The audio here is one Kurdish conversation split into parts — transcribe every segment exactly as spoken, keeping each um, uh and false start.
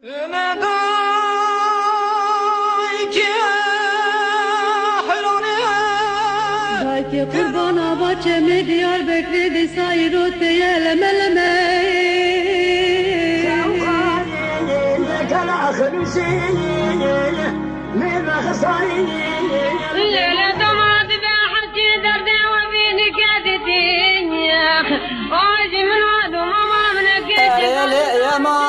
Dayke qurbana baçemê Diyarbekirê dîsa îro teye leme leme. Lele dama dibe herkî derdê we bînike didî. Oy jî min we doma ma min eke. Lele yema.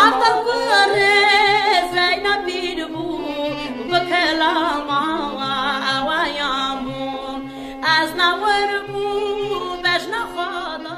After kurê Zeynep pîr bû, bi kelama awayan bû. Ez na wir bû, bejna xwe da.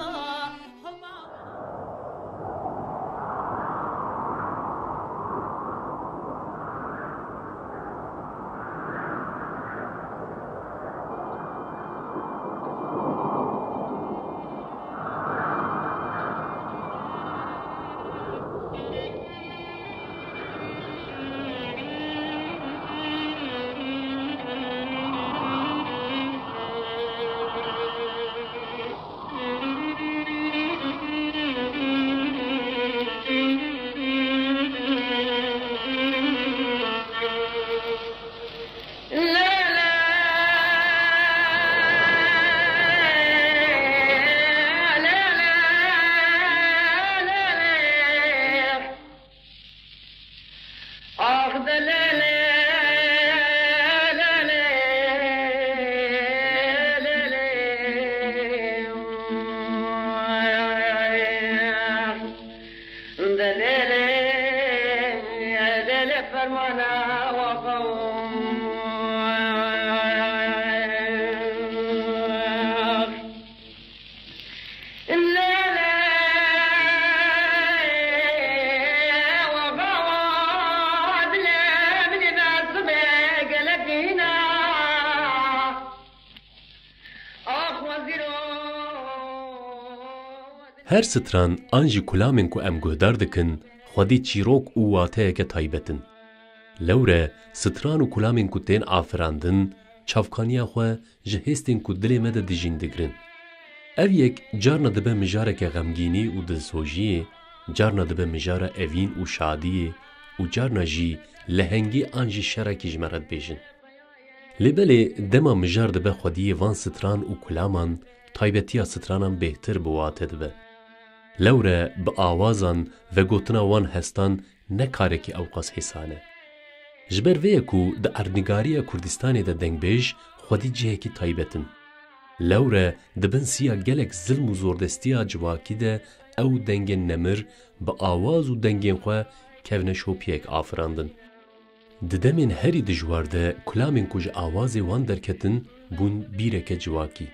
Her stran an jî kulamên ku em guhdar dikin, xwedî çîrok û wateyeke taybet in. Lewre stran û kulamên ku tên afirandin, çavkaniya xwe ji hêstên ku dilê me de dijîn digirin. Ev yek carna dibe mijareke xemgînî û dilsojiyê, carna dibe mijara evîn û şadiyê û carna jî lehengî an jî şerekî ji me re dibêjin. Lê belê dema mijar dibe xwediyê van stran û kulaman, taybetiya stranan bêhtir bi wate dibe. Lewre bi awazan vegotina wan hestan ne karekî ewqas hêsan e. Ji ber vê ye ku di erdnîgariya Kurdistanê de dengbêj xwedî cihekî taybet in. Lewre di bin siya gelek zilm û zordestiya civakî de ew dengên nemir bi awaz û dengên xwe kevneşopiyek afirandin. Di demên herî dijwar de kulamên ku ji awazê wan derketin bûn bîreke civakî.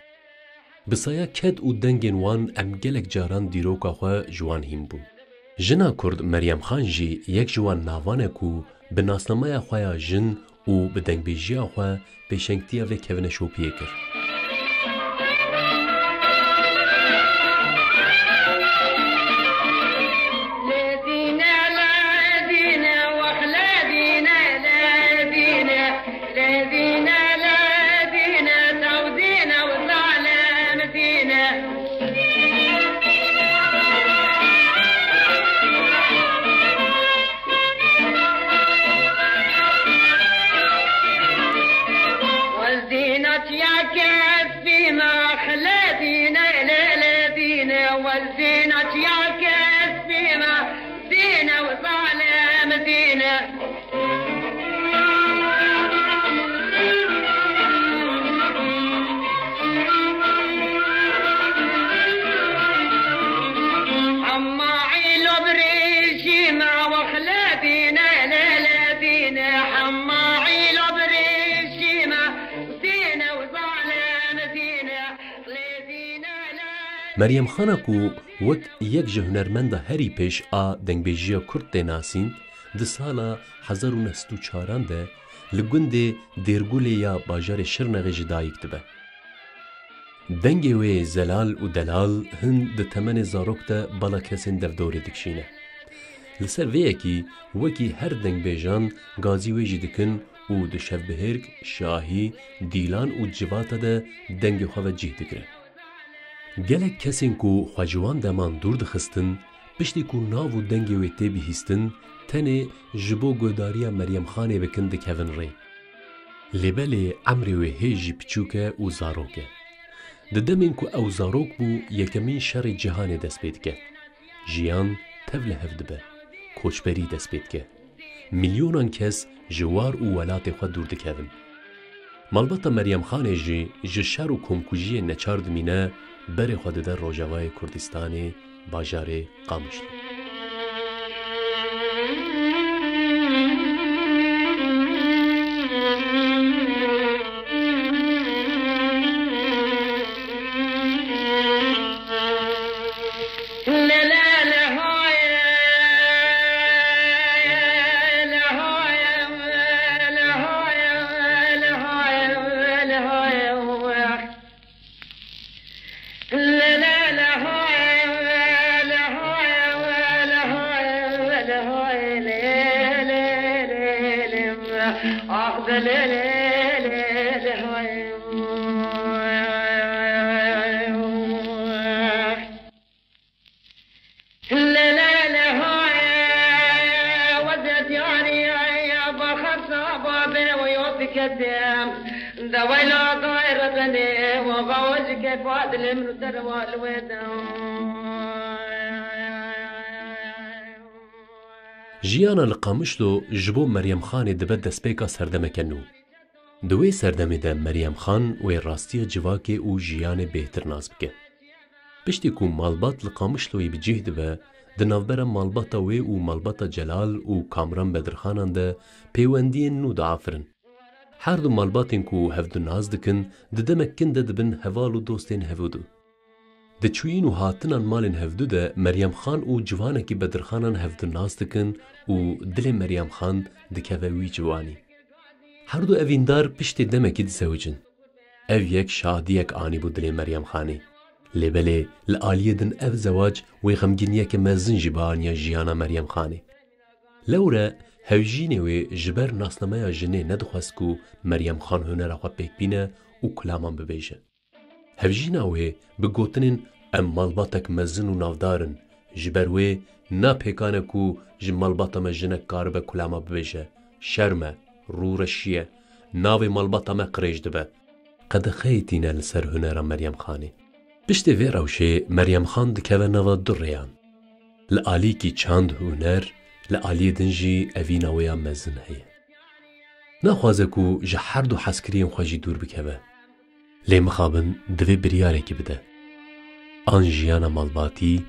Bi saya ked û dengên wan em gelek caran dîroka xwe ji wan hîn bûn. Jina Kurd Meryem Xan jî yek ji wan navan e ku bi nasnameya xwe ya jin û bi dengbêjiya xwe pêşengtiya vê kevneşopiyê kir. Meryem Xana ku wek yek ji hunermenda herî pêş a dengbêjiya Kurd tê nasîn, di sala hezar û neh sed û çaran de li gundê Dêrgulê ya bajarê Şirnexê ji dayik dibe. Dengê wê zelal û delal hin di temenê zarok de bala kesên devdorê dikişîne. Li ser vê yekî wekî her dengbêjan gazî wê jî dikin û di şevbihêrk, şahî, dîlan û civata de dengê xwe ve cih digire. Gelek kesên ku xwe ji wan deman dûr dixistin, piştî ku nav û dengê wê tê bihîstin, tenê ji bo guhdariya Meryem Xanê bikin dikevin rê. Lê belê emrê wê hê jî piçûk e û zarok e. Di demên ku ew zarok bû, yekemîn şerê cîhanê dest pê dike. Jiyan tev li hev dibe. Koçberî dest pê dike. Milyonan kes ji war û welatê xwe dûr dikevin. Malbata Meryem Xanê jî ji şer û komkujiyê neçar dimîne, berê xwe dide Rojavayê Kurdistanê, bajarê Qamişlo. Jiyana li Qamişlo ji bo Meryem Xanê dibe destpêka serdemeke nû. Di wê serdemê de Meryem Xan wê rastiya civakê û jiyanê bêhtir nas bike. Piştî ku malbat li Qamişloyê bi cih dibe, di navbera malbata wê û malbata Celal û Kamran Bedirxanan de pêwendiyên nû diafirin. Her du malbatên ku hevdu nas dikin, di demek kin de dibin heval û dostên hevdu. Di çûyîn û hatinan malên hevdu de Meryem Xan û ciwanekî Bedirxanan hevdu nas dikin û dilê Meryem Xan dikeve wî ciwanî. Her du evîndar piştê demekî dizewicin. Ev yek şadiyek anîbû dilê Meryem Xanê. Lê belê li aliyê din ev zewac wê xemgîniyeke mezin jî bianiya jiyana Meryem Xanê. Lewre hevjînê wê ji ber nasnameya jinê nedixwest ku Meryem Xan hunera xwe pêk bîne û kulaman bibêje. Hevjîna wê bi gotinên "Em malbatek mezin û navdar in, ji ber wê ne pêkan e ku ji malbata me jinek karibe kulama bibêje, şerm e, rûreşî ye, navê malbata me qirêj dibe", qedexeyê tîne li ser hunera Meryem Xanê. Piştê vê rewşê Meryem Xan dikeve nava du rêyan. Li alîkî çand huner, li aliyê din jî evîna wê ya mezin heye. Naxwaze ku ji her du hezkiriyên xwe jî dûr bikeve. Lê mixabin divê biryarekî bide. An jiyana malbatî,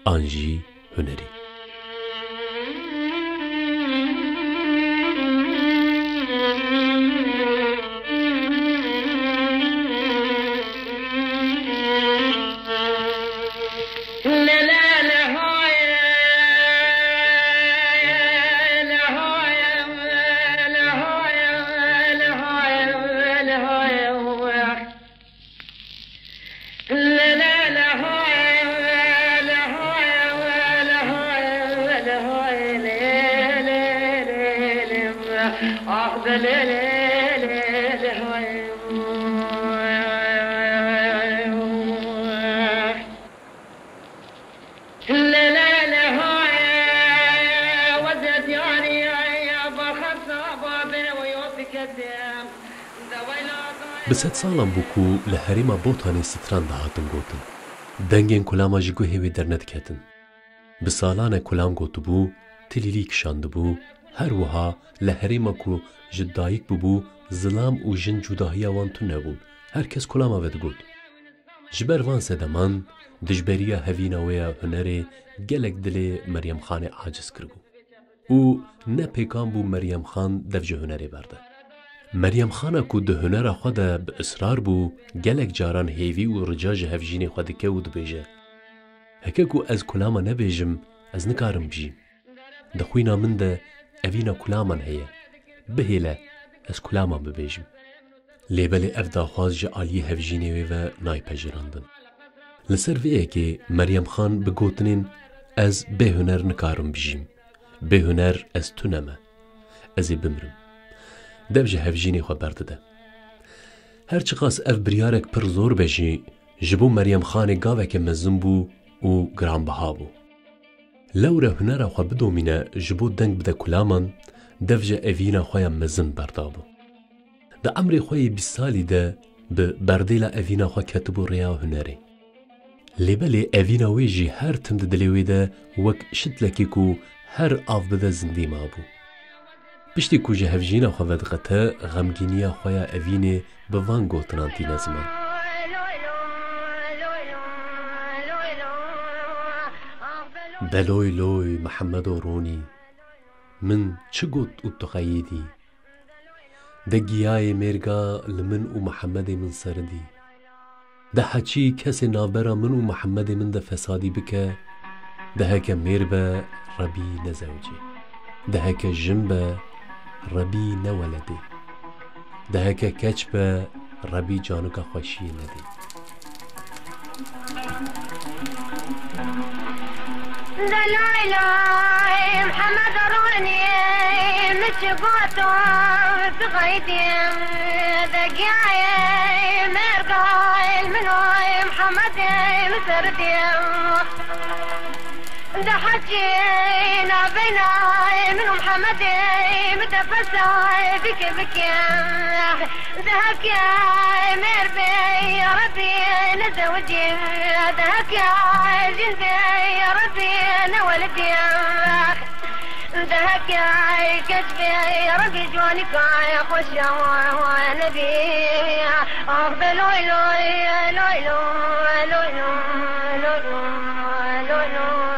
an jî hunerî. Bi sedsalan bû ku li herêma Botanê stran dihatin gotin. Dengên kulama ji guhê wê dernediketin. Bi salan e kulam gotibû, tilîlî kişandibû, her wiha li herêma ku ji dayik bûbû, zilam û jin cudahiya wan tune bûn. Her kes kulama vedigot. Ji ber van sedeman, dijberiya hevîna wê ya hunerê gelek dilê Meryem Xanê aciz kiribû. Û ne pêkan bû Meryem Xan dev ji hunerê berde. Meryem Xana ku di hunera xwe de bi israr bû, gelek caran hêvî û rica ji hevjînê xwe dike û dibêje, "Heke ku ez kulama nebêjim, ez nikarim bijîm. Di xwîna min de evîna kulaman heye. Bihêle ez kulaman bibêjim." Lê belê ev daxwaz ji aliyê hevjînê wê ve nayê pejirandin. Li ser vê yekê Meryem Xan bi gotinên "Ez bê huner nikarim bijîm, bê huner ez tune me, ez ê bimirim", dev ji hevjînê xwe berdide. Her çiqas ev biryarek pir zor be jî, Ji bo Meryem Xanê gaveke mezin bû û giranbiha bû. Lewre hunera xwe bidomîne, ji bo deng bide kulaman, dev ji evîna xwe ya mezin berdabû. Di emrê xwe yê bîst salî de bi berdêla evîna xwe ketibû rêya hunerê. Lê belê evîna wê jî her tim di dilê wê de wek şitlekê ku her av bide zindî mabû. Piştî ku ji hevjîna xwe vediqete, xemgîniya xwe ya evînê bi van gotinan tîne ziman. Beloy loy Mihemedo Ronî, min çi got û tu xeyidî? De giyayê mêrga li min û Mihemedê min seridî. De heçî kesê navbera min û Mihemedê min de fesadî bike, de heke mêr be, Rebî nezewicê. De heke jin be, Rebî neweledê. De heke keç be, Rebî canika xweşiyê nedê. De lay lay Mihemed Ronî, min çi got û tu xeyidî? De giyayê mêrgayê min û Mihemedê min seridî. De heçî navbeyna min û Mihemedê min de fesay bike bike. De heke mêr bê, ya Rebî nezewicî. De heke jin bê, ya Rebî newelidî. De heke keç bê, ya Rebî ciwanika xweşiya wan nebî. Ah, be loy loy, loy loy, loy loy, loy loy, loy loy.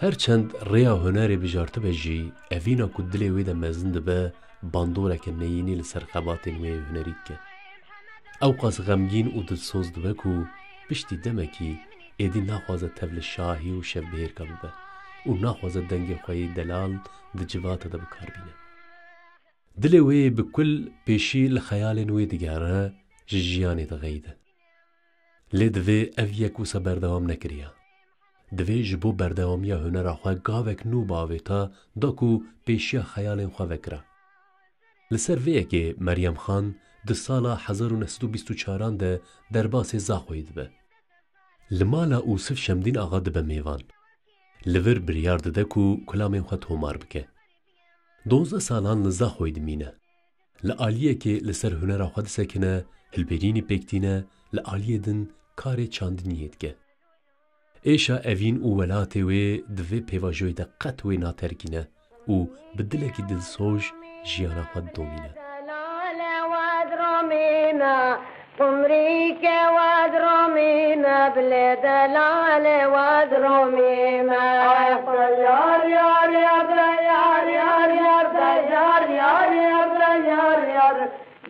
Her çend rêya hunerê bijartibe jî, evîna ku dilê wê de mezin dibe, bandoreke neyînî li ser xebatên wê yê hunerî dike. Ewqas xemgîn û dilsoz dibe ku piştî demekî êdî naxwaze tev li şahî û şevbihêrka bibe û naxwaze dengê xwe yê delal di civata de bi kar bîne. Dilê wê yê bi kul pêşî li xeyalên wê digere, ji jiyanê dixeyide. Lê divê ev yek wisa berdewam nekiriya. Divê ji bo berdewamiya hunera xwe gavek nû biavêta, da ku pêşiya xeyalên xwe vekira. Li ser vê yekê Meryem Xan di sala hezar û neh sed û bîst û çaran de derbasê Zaxoyê dibe. Li mala Ûsif Şemdîn Axa dibe mêvan. Li vir biryar dide ku kulamên xwe tomar bike. Dozdeh salan li Zaxoyê dimîne. Li aliyekê li ser hunera xwe disekine, hilberînî pêk tîne, li aliyê din karê çandiniyê dike. Êşa evîn û welatê wê di vê pêvajoyê de qet wê naterkîne û bi dilekî dilsoj jiyana xwe didomîne. Delale wed romîne, qumrîke wed romîne, bilê delale wed romîne. Ay, yar, yar, yar, de, yar, yar, yar, de, yar, yar, yar, de, yar, yar.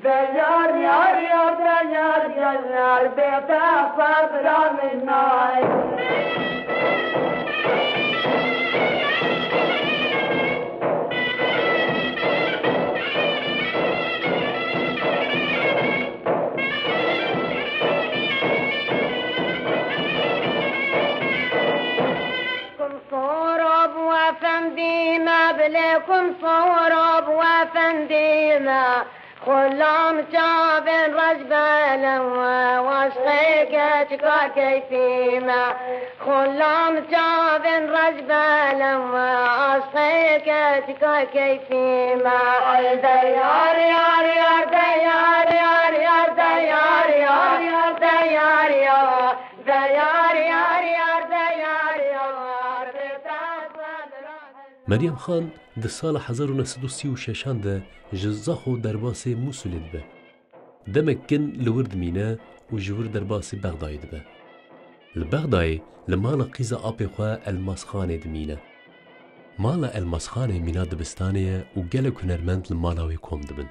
De yar, yar, yar, de yar, yar, yar, bê te sabra min nayê. Kum sora bu efendime, bilê kum sora bu efendime. Xulam çavên reş belem, aşqê keçika keyfî me. Xulam çavên reş belem, aşqê keçika keyfî me. Ay de yar, yar, yar, de yar, yar, yar, de yar, yar, yar, de yar, yar. De yar, yar, yar, de yar, yar, bê te sabra. Meryem Xan di sala hezar û neh sed û sî û şeşan de ji Zaxo derbasê Mûsilê dibe. Demek kin li wir dimîne û ji wir derbasî Bexdayê dibe. Li Bexdayê li mala qîza apê xwe Elmas Xanê dimîne. Mala Elmas Xanê mîna dibistanê ye û gelek hunermend li mala wê kom dibin.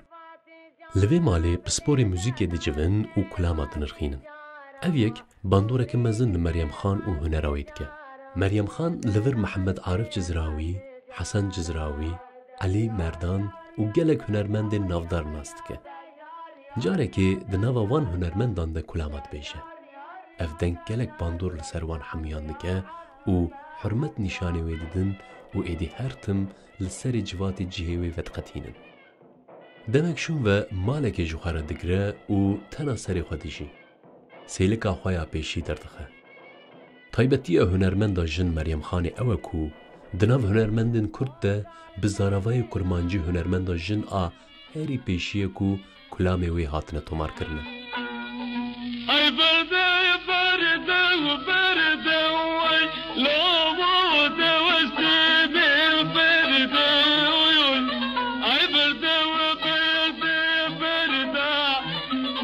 Li vê malê pisporê muzîkê dicivin û kulama dinirxînin. Ev yek bandoreke mezin li Meryem Xan û hunera wê dike. Meryem Xan li vir Mihemed Arif Cizrawî, Hesen Cizrawî, Elî Merdan û gelek hunermendên navdar nas dike. Carekê di nava wan hunermendan de kulama dibêje. Ev deng gelek bandor li ser wan hemiyan dike û hurmet nîşanê wê didin û êdî her tim li serê civatê cihê wê vediqetînin. Demek şûn ve malekê ji xwe re digire û tena serê xwe dijî. Sêlika xwe ya pêşî derdixe. Taybetiya hunermenda jin Meryem Xanê ew e ku di nav hunermendên Kurd de bi zaravayê kurmancî hunermenda jin a herî pêşî ye ku kulamê wê hatine tomarkirine. Ay berde, berde, berde, ay, lavo de weste bir berde, oy, oy. Ay berde, berde, berde,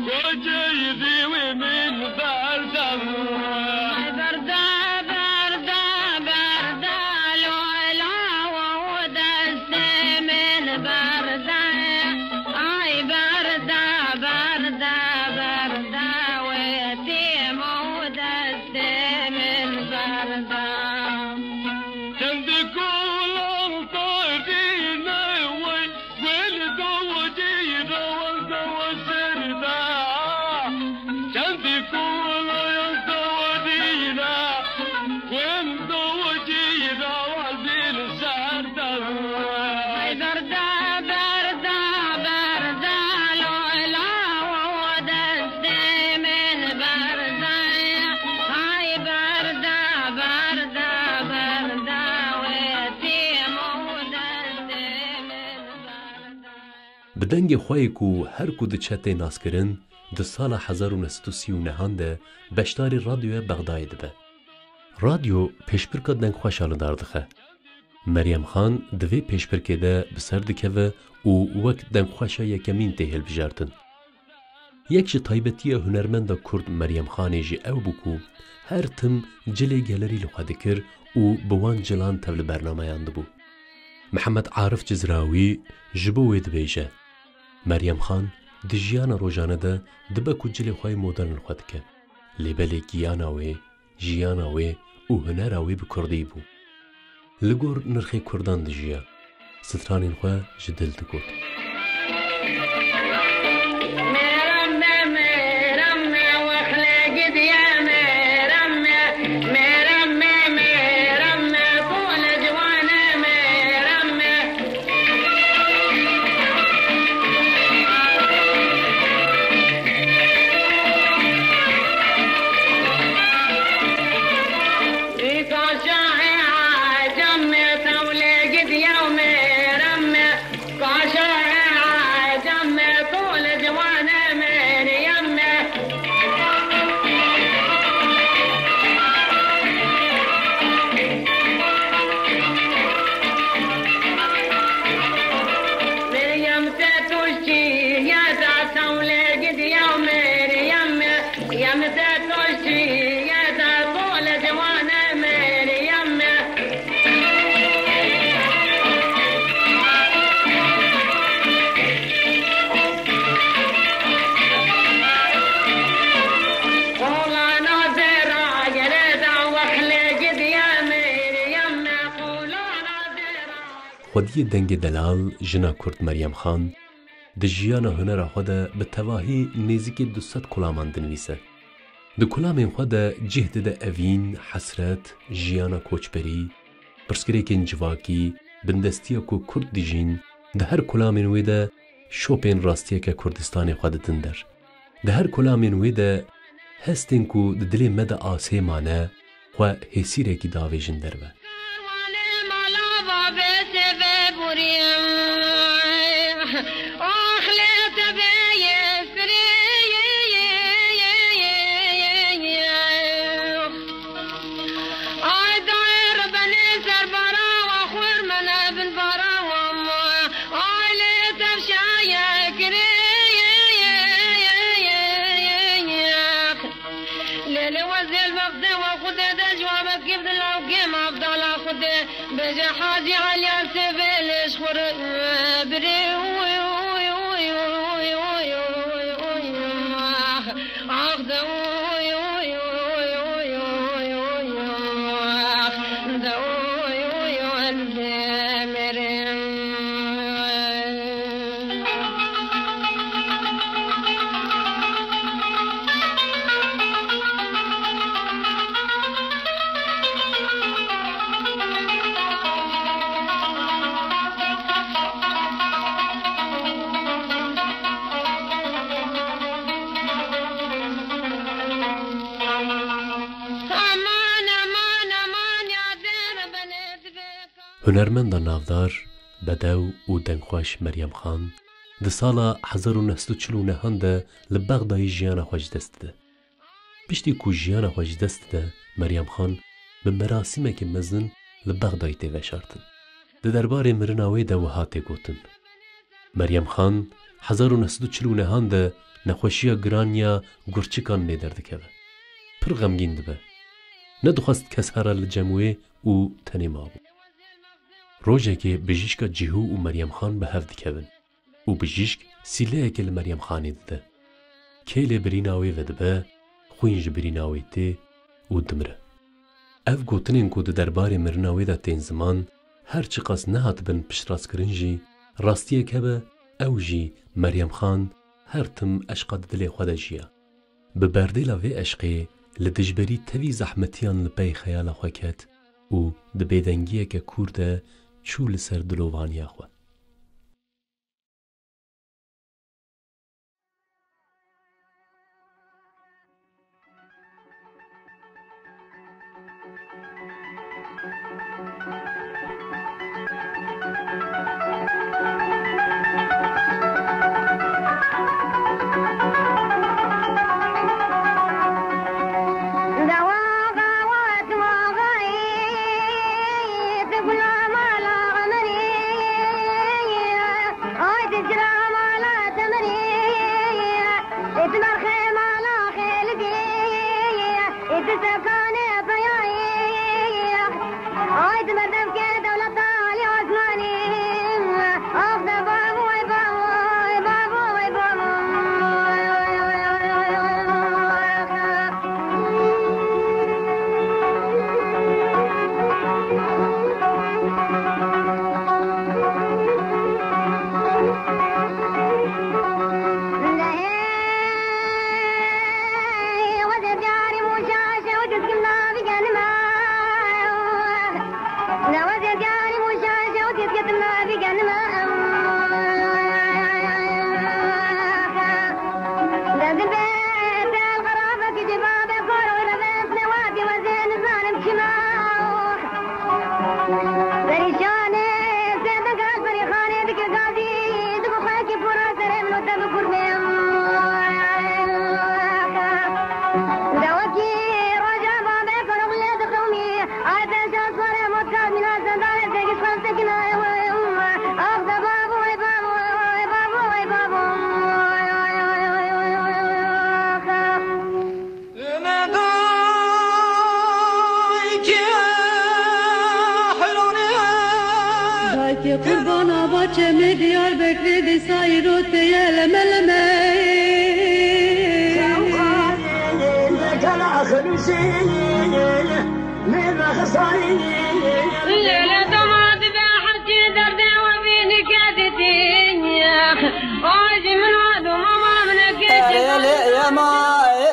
kocayı diwi min berde. Ay berde, berde, berde, lo, lavo deste min berde. Ay berda, berda, berda, wê tîm û destê min berda. Çend kulan tadîne wey, gul dawacî rawan dawa serda. Çend kulan tadîne, gul dawacî rawan dil serda. Ay berda, berda, berda, lo, lo, destê min berda. Ay berda, berda, berda, wê tîm û destê min berda. Bi dengê xwe yê ku her ku diçe tê naskirin, di sala hezar û neh sed û sî û nehan de beşdarî Radyoya Bexdayê dibe. Radyo pêşbirka dengxweşa li dar dixe. Meryem Xan di vê pêşbirkê de bi ser dikeve û wek dengxweşa yekemîn tê hilbijartin. Yek ji taybetiya hunermenda Kurd Meryem Xanê jî ew bû ku her tim cilê gelerî li xwe dikir û bi wan cilan tev li bernameyan dibû. Mihemed Arif Cizrawî ji bo wê dibêje, Meryem Xan di jiyana rojane de dibe ku cilê xwe yê modern li xwe dike. Lê belê giyana wê, jiyana wê û hunera wê bi kurdî bû. Li gor nirxê kurdan dijiya. Stranên xwe ji dil digot. Xwediyê dengê delal, jina Kurd Meryem Xan, di jiyana hunera xwe de bi tevahî nêzîkî du sed kulaman dinivîse. Di kulamên xwe de cih dide evîn, hesret, jiyana koçberî, pirsgirêkên civakî, bindestiya ku Kurd dijîn, di her kulamên wê de şopên rastiyeke Kurdistanê xwe didin der. Di her kulamên wê de hestên ku di dilê me de asê mane, xwe hêsîrekî davêjin derve. Lê li wezê li bexdê we Xwedê de ji we vekî bidin lawkê mafdala Xwedê. Bêje Hacî Eliya Sêvê lê ji xwe re birê. Ax de. Hunermenda navdar, bedew û dengxweş Meryem Xan di sala hezar û neh sed û çil û nehan de li Bexdayê jiyana xwe ji dest dide. Piştî ku jiyana xwe ji dest dide, Meryem Xan bi merasîmeke mezin li Bexdayê tê veşartin. Di derbarê mirina wê de wiha tê gotin: Meryem Xan hezar û neh sed û çil û nehan de nexweşiya giran ya gurçikan lê derdikeve. Pir xemgîn dibe. Nedixwest kes here li cem wê û tenê mabû. Rojekê bijîşka Cîhû û Meryem Xan bi hev dikevin û bijîşk sîleyekê li Meryem Xanê dide. Kêlê birîna wê vedibe, xwîn ji birîna wê tê û dimire. Ev gotinên ku di derbarê mirina wê de tên ziman, her çiqas nehatibin piştrastkirin jî, rastiyek hebe, ew jî Meryem Xan her tim eşqa di dilê xwe de jiya. Bi berdêla vê eşqê li dijberî tevî zehmetiyan li pey xeyala xwe ket û di bêdengiyeke kûr de çû li ser dilovaniya xwe. Dayke qurbana baçemê Diyarbekirê dîsa îro teye leme leme. Lele doma dibe herkî derdê we bî nike dîtî. Oy jî min wa doma ma min eke. Erê lê yema, ê,